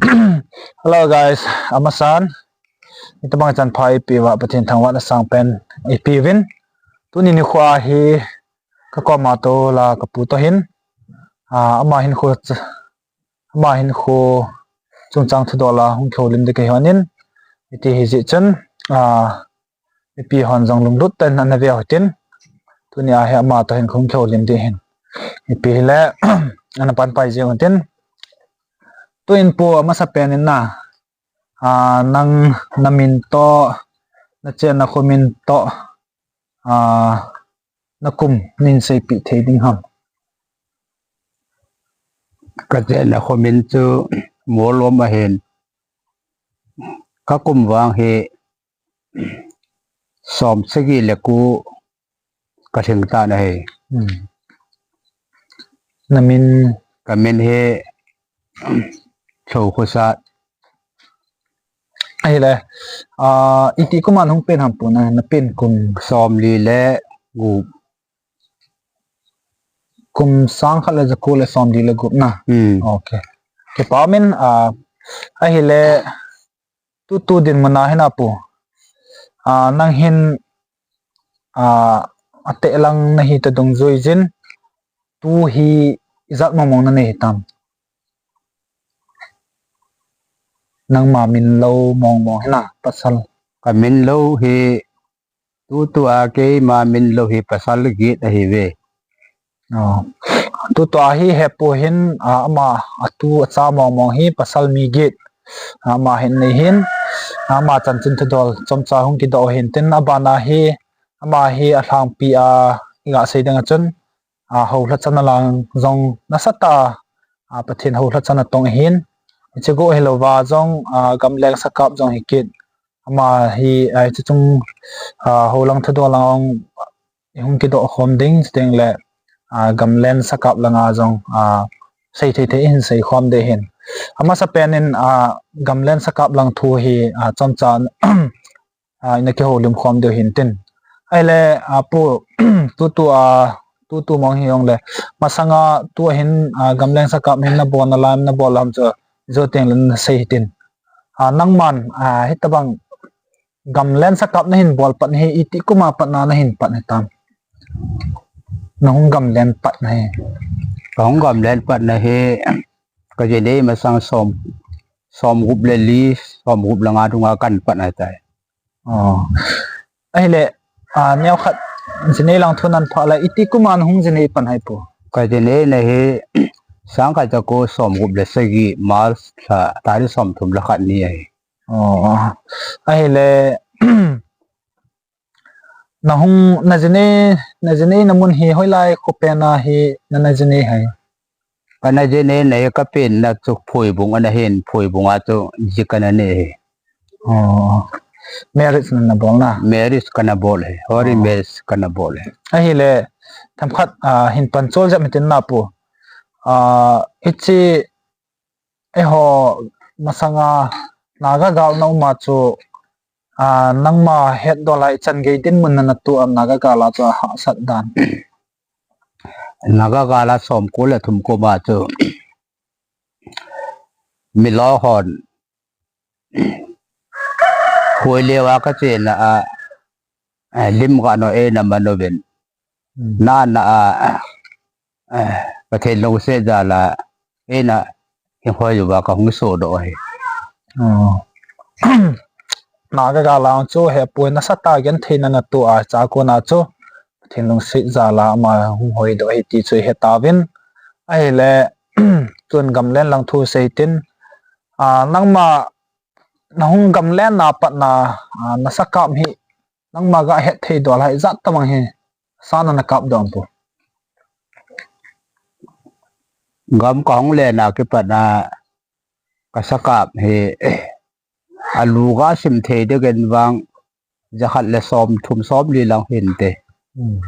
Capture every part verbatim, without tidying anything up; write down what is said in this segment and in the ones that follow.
Hello guys, amasan. Itobang chan pha ipi uva Pathen thangvahna sangpen ipi uvin. Tuni nikho hi kakoma toh la kapu toh hin. Ah, ama hinkho ch-, ama hinkho chungchang thudol a hung kihoulim ding kahi hon in. Iti hijeh chun, ah, mipi hon jong lunglut tah in ana ve u hitin. Tuni a hi ama toh hin kahung kihoulim ding ahin. Ipi hile, ana panpi jing u hitin. Tuin pu amasapen in na, ah, nang namin toh, nachenna khomin toh, ah, nakum neisei peh thei ding ham? Kachenna khomin chu Molom ahin. Kakum vang hi som sagi le ko kalhing tan ahi. Hmm. Namin? Kamin hi Lhokhosat. Ahile, ah, iti kum a nahung pen ham pu na, napen kum? Somli le gup. Kum sangkhat le jako le somli le gup na. Hmm. Okay. Kipa umin, ah, ahile, tutu dinmun a hin a pu. Ah, nang hin, ah, ateh lang nahi ta dungjui jin, tu hi ijat mong mong nanei hitam? Nangma min lou mong mong hi na, pasal. Kamin lou hi, tutu a keima min lou hi pasal get ahiuve. Oh. Tutu a hi hepu hin, ah, ama atu acha mong mong hi pasal mi get. Ama hin nei hin, ama chanchin thudol chomcha hung kidoh hin tin, abana hi, ama hi alhangpi a iga sei ding a chun, ah, houlhachan a lang jong nasatah a, ah, Pathen houlhachan atong ahin. Hiche go hilouva jong, ah, gamleng sakap jong hi kit. Ama hi, ah, hiche chung, ah, houlang thudol lang ihung kidoh khom ding, chuteng le, ah, gamlen sakap langa jong, ah, sei thei thei hin sei khom ding ahin. Amasapen in, ah, gamlen sakap lang thu hi, ah, chomcha, ah, ina kihoulim khom diu hin tin. Ahile, ah, pu, tutu a, tutu mong hi jongle, masanga tua hin, ah, gamlen sakap hin nabol na lam, nabol lam chu, jouteng le nasei hitin. Ah, nangman, ah, hitobang gamlen sakap nahin bol pat hi, iti kum a pat na nahin pat hitam? Nahung gamlen pat na hi. Kahung gamlen pat na hi, kajinei masang som, som gup le li, som gup le nga dunga kahin pat ahitai. Oh. Ahile, ah, neokhat jinei lang thu nahin phah le, iti kum a nahung jinei pan ham pu? Kajinei na hi, sangkhat jako som gup le sagi, March lha, tarik som thum le khat ni ahi. Oh, ahile, nahung, najinei, najinei na mun hi hoilai khopen a hi nana jinei ham? Kana jinei na hi kapen na chu Phoibung ana hin, Phoibung a chu ji kana nei hi. Oh, marriage nana bol na? Marriage kana bol hi, holy marriage kana bol hi. Ahile, themkhat, ah, hin pan chol jep hitin na pu. Ah, hiche eiho masanga Naga gal na um a chu, ah, nangma hetdol a ichan gei dinmun nana toh am Naga gal a chu ahahsat dan? Naga gal a som ko le thum kum a chu, milou hon, Khoileu a kachena a, eh, lim kano eina man uvin. Hmm. Nana a, eh, Pathen lungset jal a, eina hinkho uva kahung sodoh ahi. Oh. Naga gal a chu hepu nasatah a genthei nana toh a, chua kona chu Pathen lungset jal a ama hung hoidoh ahi ti chu ihe tauvin. Ahile, tun gamlen lang thu sei tin. Ah, nangma nahung gamlen na pat na, ah, nasakap hi, nangma ga het thei dol a ijat tabang hi sa nana kap doh am pu? Gam kahung len a kipat na kasakap hi, alu ga sim thei ding in vang, jakhat le som thum som li lang hinte. Hmm.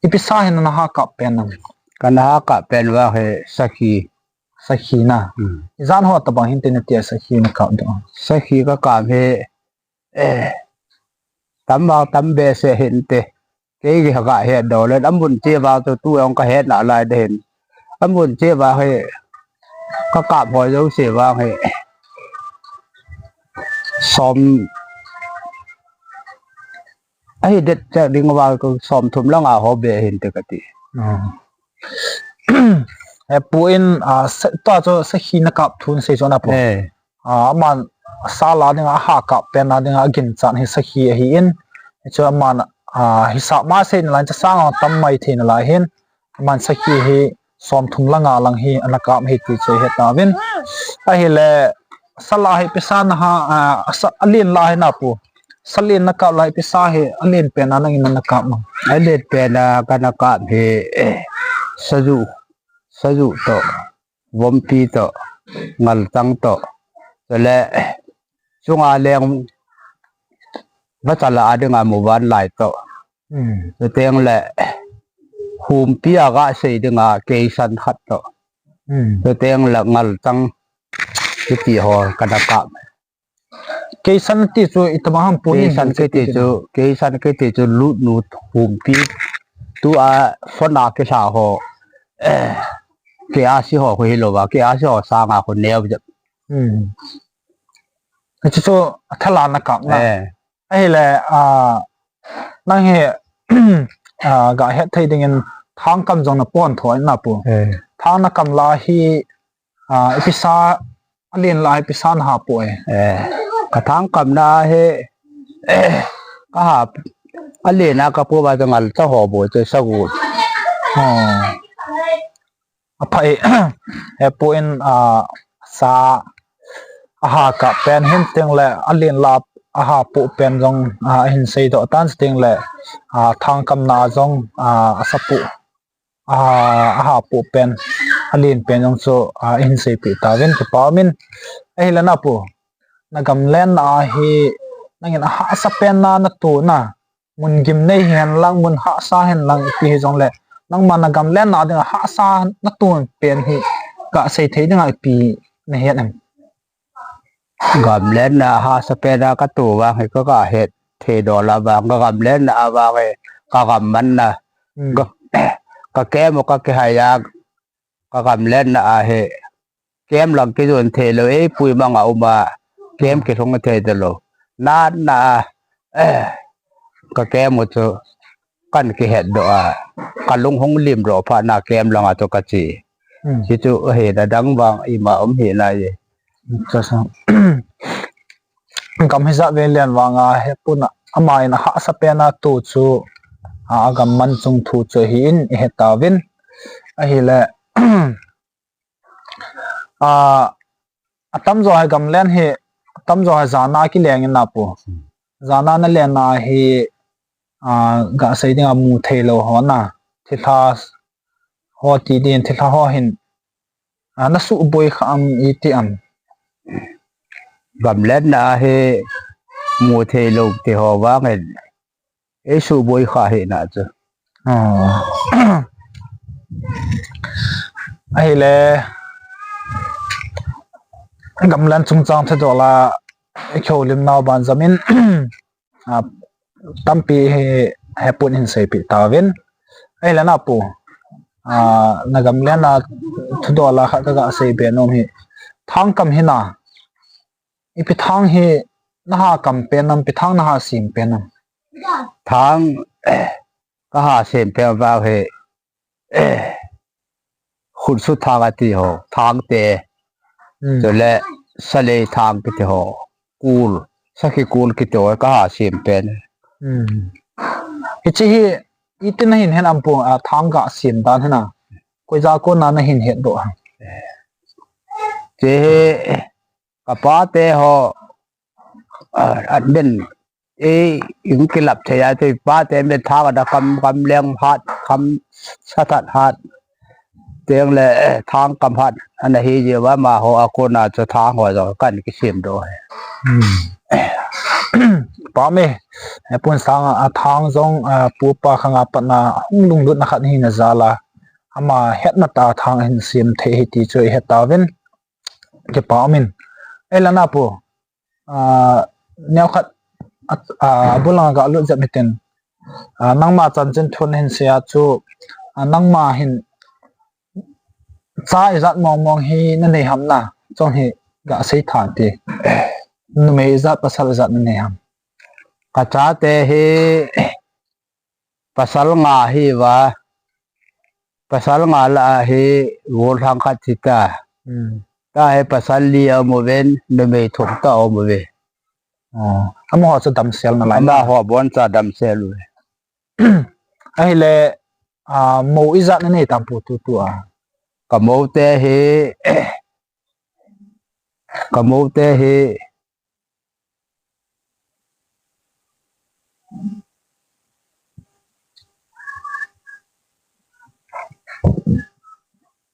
Ipi sa hi nana ha kap pen am? Kana ha kap pen vang hi sakhi. Sakhi na? Hmm. Ijat ho tabang hinte nati a sakhi nakap doh? Sakhi kakap hi, eh, tam vang tam behseh hinte. Kei hi kahet doh le, amun cheh vang chu tu jong kahet nalai ding ahin. Amun cheh vang hi, Ka kap ho jouse vang hi som ahi det cha ding vang ko som thum langa ho be hin te kati. He pu in, a, sa, tua chu sakhi na kap thun sei chu na pu. Eh. A, aman sa la dinga, a ha kap pen na dinga, a ginchat hi sakhi ahi in. Chu aman, a, hisap ma sei na lai cha sang tam mai thei na lai hin. Aman sakhi hi som thum langa lang hi, ana kap hi ti chu he tauvin. Ahile, sa la hi pisa na ha, a, sa, a lin la hi na pu. Sa lin na kap la hi pisa hi, a lin pen na nangin na kap ma. A lin pen na ka na kap hi, eh, saju, saju to. Vompi to, ngaltang to, chule chunga leng vachala a dinga muvanlai to. Hmm. Chuteng le humpi a ga sei dinga keisan khat to. Hmm. Chuteng le ngaltang kiti ho ka na kap. Keisan ti chu itama ham pu ni keisan kiti chu, keisan kiti chu lutnu humpi tua sona kisa ho, eh, kei a si ho khu hilou va, kei a si ho sanga khu neo jep. Hmm. Chu chu a thala na kap na. Eh. Ahile, a, nang hi, a, ga het thei dingin thang kam jong na pon thoi na pu. Eh. Thang na kam la hi, a, i pisa a lin la i pisa na ha pu e. Eh, ka thang kam na hi, eh, ka ha, a lin a ka pu va ngal cha ho bu che sa gu. Oh. A phai, he pu in, a, sa, a ha kap pen hin ting le, a lin la, a ha pu pen jong, a, hin sei doh tan ting le, a, thang kam na jong, a, a sa pu. A, a ha pu pen, a lin pen jong chu, a, hin sei pi tauvin kipa min. Ahile na pu, na gamlen na a hi, nangin a hahsa pen na na tu na, mun gimnei hen lang, mun hahsa hen lang ipi hi jong le, nangma na gamlen na ding a hahsa na tu pen hi, ka sei thei ding a ipi na het em. Gamlen na hahsa pen a ka tu vang hi ka, ka het thei doh la vang, ka gamlen na a vang hi, ka gam man na, hmm, ka, ka kem u ka kihai a, ka gamlen na a hi, kem lang kijon thei lou, ei pui mang a um a, kem kilhung thei ta lou. Na, na a, eh, ka kem u chu, kan kihet doh a, ka lung hung lim doh phat na kem lang a chu ka chi. Hmm. Hichu hi na dang vang ima um hi na ye. Cha sa. Gam hijat vei lian vang a he pu na ama in a hahsa pen a tu chu, a, a gam man chung thu chu hi in i he tauvin. Ahile, a, a tamjo hi gamlen hi, a tamjo hi jana kileng in na pu. Jana na len na hi, a, ga sei ding a mu thei lou ho na. Thilha ho ti din, thilha ho hin, a, na suboi kha am iti am. Gamlen na hi mu thei lou ti ho vang in. Ei suboi kha hi na chu. Oh. Ahile, gamlen chungchang thudoh la, i kihoulim nau ban jam in, a, tampi hi, he pu in hin sei pi tauvin. Ahile na pu, a, na gamlen na thudoh la khat ka ga sei be nom hi. Thang kam hi na, ipi thang hi na ha kam pen nam, ipi thang na ha sem pen nam. Thang, eh, ka ha sem pen vang hi, eh, khutsu thang ati ho, thang te. Hmm. Chule salei thang kiti ho, kul, sakhi kul kiti ho, ka ha sem pen. Hmm. Hichi hi, iti na hin het am pu, a, thang ga sem dan hi na. Koi ja ko na na hin het doh ha. Che hi, ka pa te ho, a, an den, e, ing kilap thei a, te pa te me thang a da kam, kam leng hat, kam sa that hat. Teng le, eh, thang kam hat, ana hi je va ma ho a ko na chu thang ho jo kan kisem doh. Hmm. Pa me, e, pun sang a, a thang jong, a, pu pa khang a pat na, hung lunglut na khat hi na ja la. Ama het na ta thang hin sem thei hi ti chu i het tauvin. Kipa min. Ahile na pu. A, neo khat, a, a, bu langa ga lut jep hitin. A, nangma chanchin thu na hin sei a chu, a, nangma hin Cha ijat mong mong hi nanei ham na? Chong hi gasei tha te. Numei ijat pasal ijat nanei ham? Kachate hi pasal nga ahiuva, pasal nga lah a hi golhang khat hita. Hmm. Tahi pasal li aum uvin, numei thum tah aum uve. Oh, amaho chu damsel nalai na? Amaho boncha damsel uve. Ahile, ah, mou ijat nanei tam pu tutua? Kamou te hi, kamou te hi,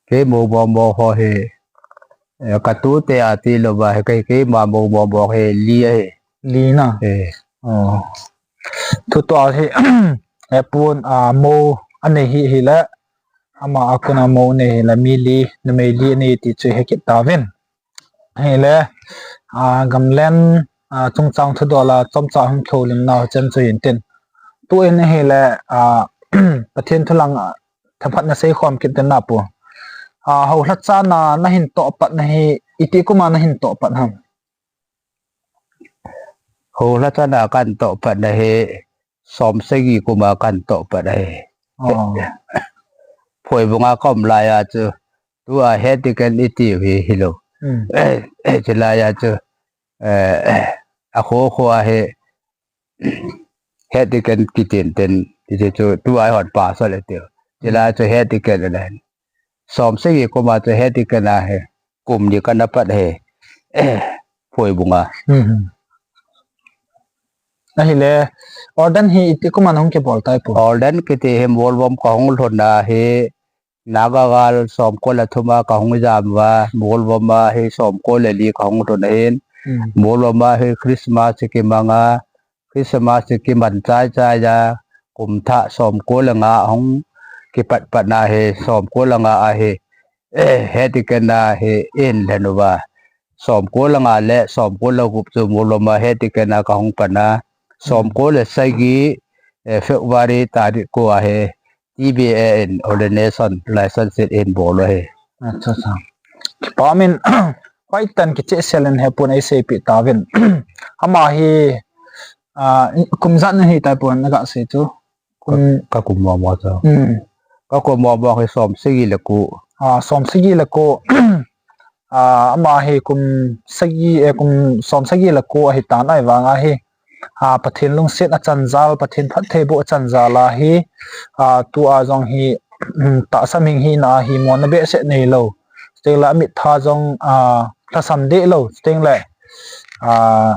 kei mou mong mong ho hi, eh, katute ati louva hi, kei, keima mou mong mong hi li ahi. Li na? Eh. Oh. Tutua hi, eh, pun, ah, mou anei hi, hile, ama a kona mou nei hile, mi li, numei li anei ti chu hekit tauvin. Hile, ah, gamlen, ah, chungchang thudol a chomcha hung tholim nau chan chu hintin. Tuin hile, ah, Pathen thu lang, ah, thaphat nasei khom kit tin na pu. Ah, houlhacha na nahin toh pat na hi, iti kuma nahin toh pat ham? Houlhacha na kahin toh pat na hi, som sagi kuma kahin toh pat ahi. Oh. Phoibunga kaum laiya chu, tua head deacon iti hi, hilou. Hmm. Eh, eh, chulaiya chu, eh, eh, akho kho a hi, head deacon kitin tin, iti chu, tua hi hon pasal iti. Chulaiya chu head deacon ahi. Som sagi kuma chu head deacon ahi. Kum ni kana pat ahi. Phoibunga. Hmm. Ahile, ordain hi iti kuma nahung kibol tai pu? Ordain kiti hi Molvom kahung lhun a hi, Naga gal somko le thum a kahung jam uva, Molvom a hi somko le li kahung lhun ahin. Hmm. Molvom a hi Christmas kimang a, Christmas kiman chai chai a, kum thah somko le nga hung kipat pat na hi, somko le nga a hi, eh, head deacon a hi in lhen uva. Somko le nga le somko le gup chu Molvom a head deacon a kahung pan a. Somko le sagi, eh, February tarik ko a hi, T B A in ordination license in bol u ahi. Acha, acha. Kipa min, hoitah in kichehsel in he pun eiseipeh tauvin. Ama hi, ah, kum ijat nahi tai pu nagasei chu? Kum ka, kakum mong mong chu. Hmm. Kakum mong mong hi som sagi le ko. Ah, som sagi le ko. Ah, ama hi kum sagi, eh, kum som sagi le ko ahi tan ahivang a hi, ah, Pathen lungset achan jal, Pathen phattheiboh achan jal a hi, ah, tua jong hi, hmm, tahsa mihing hina a hi mona behseh neilou. Chuteng le amit tha jong, ah, lhasam dehlou. Chuteng le, ah,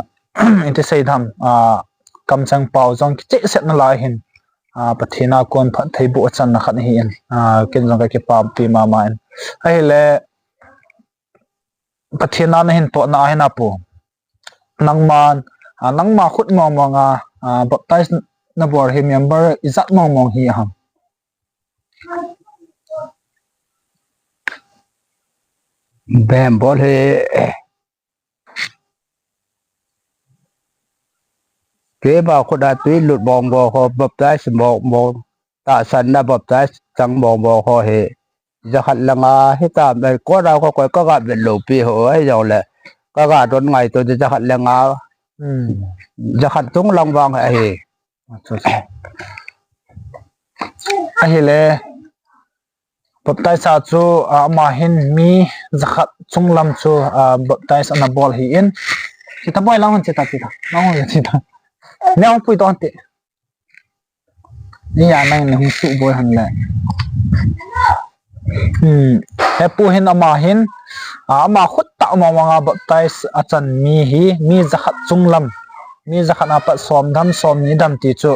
iti sei ding ham, ah, kamcheng pao jong kichehsel nalai hin, ah, Pathen a kon phattheiboh achan na khat ahin, ah, ken jong kakipah pi mama in. Ahile, Pathen a nahin toh na ahi na pu. Nangma, ah, nangma khut mong mong a, ah, baptize nabol hi member ijat mong mong hi ham? Bem bol hi, keima khut a tui lut mong mong ho, baptize mong mong, tahsan na baptize chang mong mong ho hi, jakhat le nga hitam, eh, kona ko koi kaga vet lou pi ho, ahijongle kaga don ngaito jakhat le nga. Hmm. Jakhat chung lang vang ahi. Acha, acha. Ahile, baptize a chu, ah, ama hin mi jakhat chunglam chu, ah, baptize ana bol ahin. Chita boi lang hon chita, chita. Lang hon chita. Ne hon pui ton ti. Ni ya nang ni hung su boi han le. Hmm. He pu hin ama hin, ah, ama khut tah mong mong a baptize achan mi hi, mi jakhat chunglam. Mi jakhat a pat som dam, som ni dam ti chu,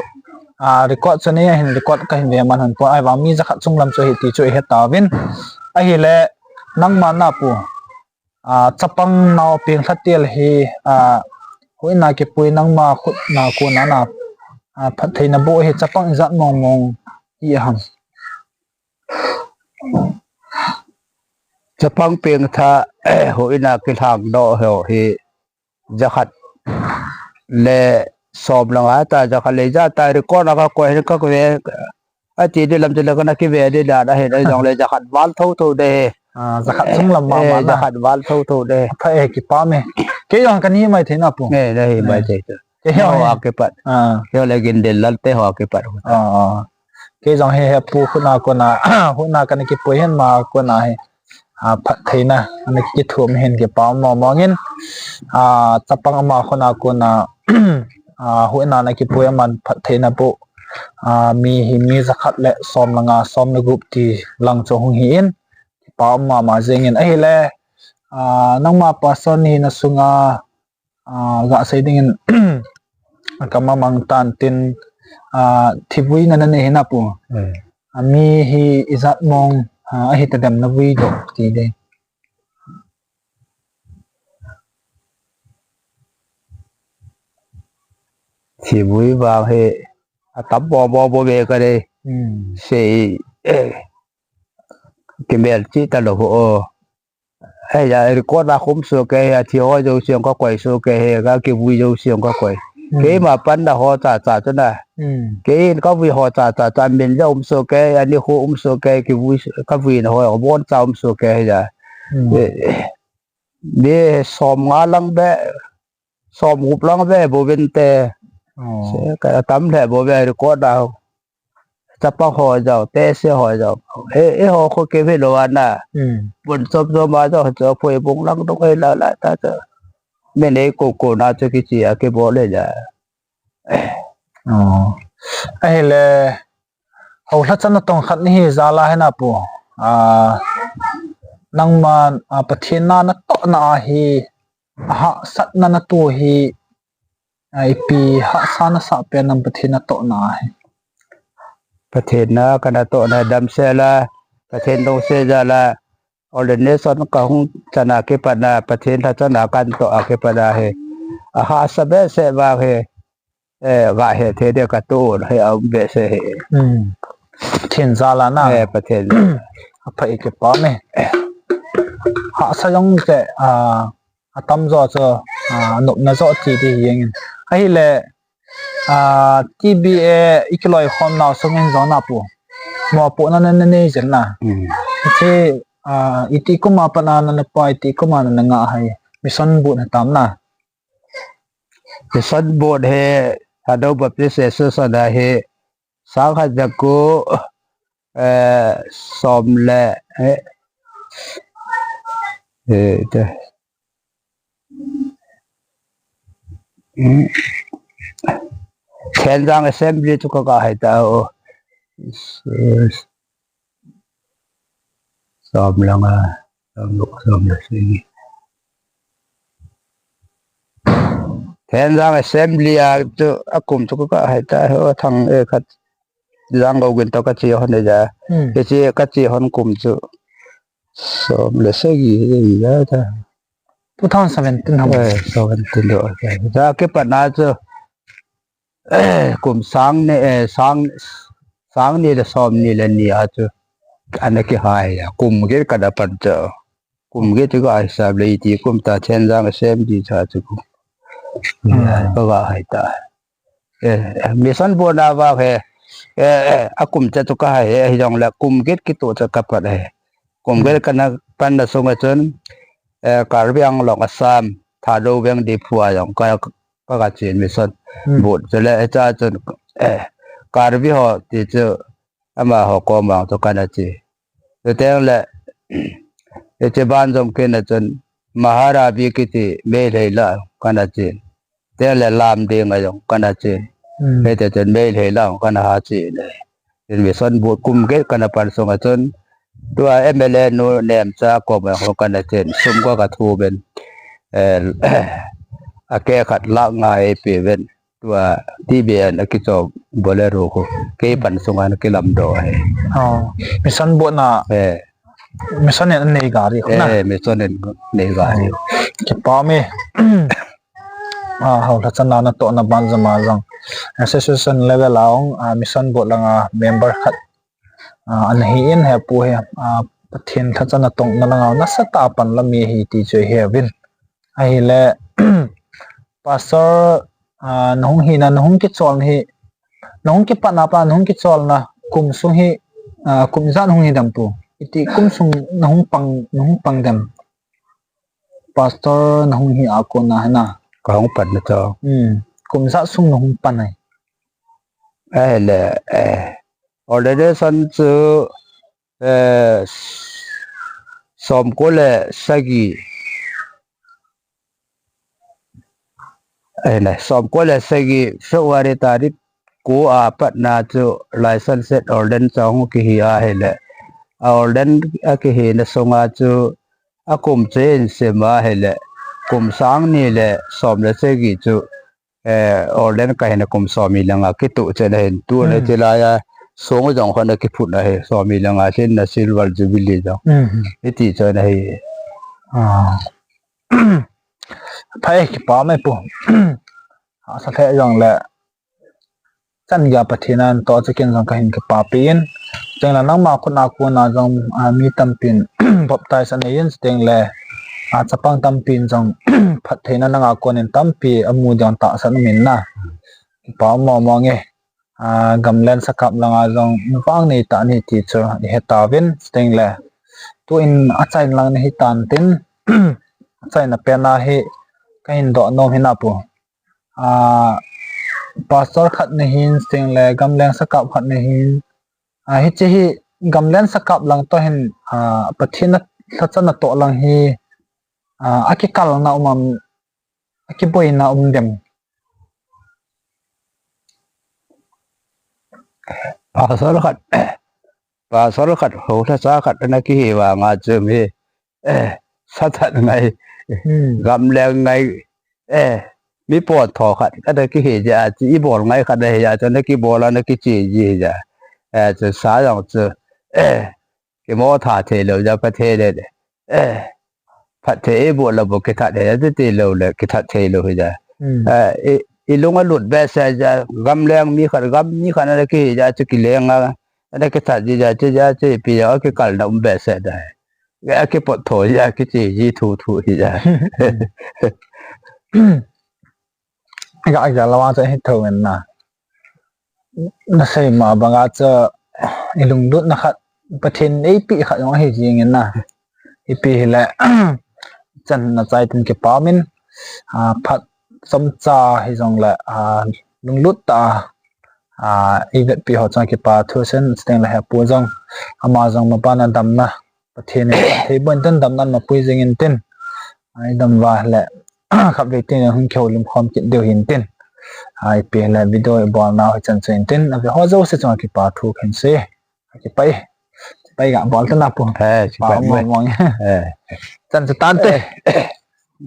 ah, record chu ni a hin record kahin ve man hon pon ahivang mi jakhat chunglam chu ahi ti chu ihe tauvin. Ahile nangma na pu, ah, chapang nao peng lha tel hi, ah, hoina kipui nangma khut na kona na, ah, phatthei naboh hi chapang ijat mong mong hi ham? Chapang peng lha, eh, hoina kilhang doh ho hi jakhat le som lang a ta, jakhat le ijat ta, record a kakoi hin kave, ati di lam ti le kana kive di dan ahin, ahijongle jakhat val tho tho de hi. Ah, jakhat sung lam mama na. Jakhat val thotho de. Pha e, kipah e. Kei jong kahi mai thei na pu. Nge, nahi mai thei tu. Kei jong ho akipat. Ah. Kei le Gindel Lalte ho akipat. Ah, ah. Kei jong he, he pu khut na kona, khut na kana kipui hin ma kona he. Ah, phattheina ana kithum hin kipah mama ngin. Ah, chapang ama khut na kona, ah, khut na ana kipui aman phattheina pu. Ah, mi hi mi jakhat le som le nga, som le gup ti lang chu hung hi in. Kipah mama jingin ahile, ah, nangma pastor nihina sunga, ah, gasei dingin, kamamang tan tin, ah, thivui nana nei hina pu. Hmm. Ah, mi hi ijat mong, ah, ahi tadem navui doh ti de. Thivui vang hi atam bobo bou ve ka de. Hmm. Sei, eh, kimel chi ta lou ho. Hei, a record a khum soh kei, athi ho jouse kakoi soh kei, ka kivui jouse kakoi. Hmm. Keima panna ho chacha chu na. Hmm. Kei in kavui ho chacha chu, amin ja um soh kei, ani ho um soh kei, kivui, kavuina ho, abon cha um soh kei, hei ja. Hmm. Eh, eh, mi som nga lang be, som gup lang be, bouvin te. Oh. Se, ka tam le bou ve record a. Chapang ho jao, tese ho jao. E, e ho kho kivui lou ana. Hmm. Pun chop chop ma jao, chop pui bung lang dong e la la ta ta. Mi nei ko ko na chu kichi a kibol le ja. Oh. Ahile, hou lhachana tong khat nahi jal a hina pu. Ah, nangma, ah, Pathen na natoh na ahi. Ahahsatna natoh hi, ah, ipi hahsa nasah pen nam Pathen natoh na hi. Pathen na kanatoh na damsel a, Pathen dongse jal a, ordination kahung chan a kipat na, Pathen lhachana kanatoh a kipat na hi. Ahahsa behseh vang hi, eh, gahet thei dia katoh hi, aum behseh hi. Hmm. Pathen jal a na. Eh, Pathen. Apha e, kipah e. Hahsa jong te, ah, atam jo chu, ah, nopna jo ti di hi jeng in. Ahile, ah, T B A i kiloikhom nau sung in jong na pu. Mopohna na, na nei jeng na. Hmm. Hiche, ah, iti kum a pat na, na, na pai, iti kum a na, na ngah hai. Mission board na tam na. Mission board hi Thadou Baptist Association a hi sang khat ja ko, eh, som le, eh, eh, te. Hmm. Thenjang Assembly chu ka, ka hai ta o. Yes. Som le nga, som le, som le sagi. Thenjang Assembly a chu akum chu ka, ka hai ta ho, thang e khat. Jang Gogin to kache hon e ja. Hmm. Kache, kache hon kum chu som le sagi ja ta. Two thousand seventeen ham. Eh, seventeen do. Ja kipat na chu. Eh, kum sang ni, eh, sang, sang ni le som ni le ni a chu ana kihai a, kum get kana pan chu. Kum get chu ka hisap le iti kum ta Thenjang Assembly cha chu kum. Hmm. Ka ga hai ta. Eh, mission board na vang hi, eh, eh, akum cha chu ka hai hi, hijong le kum get kitoh cha ka pat hi. Kum get kana panna sunga chun, eh, Karbi Anglong, Assam, Thadou veng Diphu a jong ka, ka, ka chen mission. Hmm. Board chu le, eh, cha chun, eh, Karbi ho ti chu, amaho kom vang chu kana che. Chuteng le, hiche ban jom kit na chun, Maharabi kiti Meitei la kana che. Chuteng le Lamding a jong kana che. Hmm. Hiti chun Meitei la kana ha che le. Chun mission board kum get kana pan sunga chun, tua M L A nu Nemcha kom a jong kana che. Sum ka, ka thu ben. Eh, akeh khat lakh nga eipe ben. Tua T B A na kichom Bolero khu. Kei pan sunga ana kilam doh hi. Oh, mission board na. Eh. Mission in anei gari khu na. Eh, mission in nei gari. Oh. Kipah e. Ah, hou lhachana natoh na ban jama jong. Association level a ong, ah, mission board langa member khat. Ah, ana hi in hepu hi, ah, Pathen lhachana tong na langa nasatah a pan la mi hi ti chu hi vin. Ahile, Pastor, ah, nahung hina, nahung kicholna hi, nahung kipatna pa, nahung kicholna kum sung hi, ah, kum ijat hung hi dem pu. Ti kum sung nahung pang, nahung pang dem. Pastor nahung hi a kona hina. Kahung pan na to. Hmm. Kum ijat sung nahung pan ai. Ahile, eh, ordination chu, eh, somko le sagi. Ahile, somko le sagi, February tarik ko a patna chu license ordain chang kihi ahile. A ordain a kihina sunga chu akum chu in sim ahile. Kum sang ni le som le sagi chu, eh, ordain kahina kum som ni le nga kitu chena hin. Tu le tilai a song jong khona kiphut na hi. Som ni le nga sin na silver jubilee jong. Hmm. Iti chena hi. Ah. Phai kipa mai pu. Asa thei jong le. Chan geiya Pathen in toh chu ken jong kahin kipapi in. Chuteng le nangma khut a kona jong, ah, mi tampin baptize anei in chuteng le, ah, chapang tampin jong phattheina nanga konin tampi amu ding tahsan umin na. Kipa mong mong e. Ah, gamlen sakap langa jong vang nei tah ni ti chu ihe tauvin chuteng le. Tuin achaina lang nahi tan tin, achaina pen a hi kahin doh nom hina pu. Ah, pastor khat nahin, chuteng le gamlen sakap khat nahin. Ah, hiche hi gamlen sakap lang toh hin, ah, Pathen a lhacha natoh lang hi, ah, akikalna um am, akiboina um dem. Pastor khat, pastor khat, ho lhacha khat ana kihi vanga chu mi, eh, sathat ngai, hmm, gamleng ngai, eh, mi potho khat, ana kihi jeh a chu, ibol ngai khat ahi jeh a chu, ana kibol a, ana kiche ji jeh a. Eh, chu sa jong chu, eh, kimo tha thei lou jeh a, Pathen in, eh, phatthei eibol le bou kithat thei, ati ti lou le, kithat thei lou hi jeh a. Hmm. Eh, i, ilung alut behseh jeh a, gamleng mi khat, gam mi khat ana kihi jeh a chu kileng a, ana kithat ji jeh a, chu jeh a chu ipi jeh a kikalna um behseh da. Akipot tho jeh a, kiche ji thu thu hi jeh a. Ga, ga lou a chu hi tho ngen na. Nasei ma banga chu ilunglutna khat, Pathen eipeh khat jong ahi jing in na. Ipi hile, chan na chai tin kipa min, ah, phat chomcha hijong le, ah, lunglut tah a, ah, eivetpi ho chunga kipa thu asein, chuteng le hepu jong, ama jong maban a damna, Pathen in thei bon tin damna mapui jing in tin. Ai dam uva le, khatvei tin hung kihoulim khom kit diu hin tin. Ai ipi le video ibol nau hichan chu hin tin. Ave ho jouse chunga kipa thu kahin sei. Kipa e. Kipa e ga bol tan apu. Eh, kipa mong mong. Eh. Chan chu tante.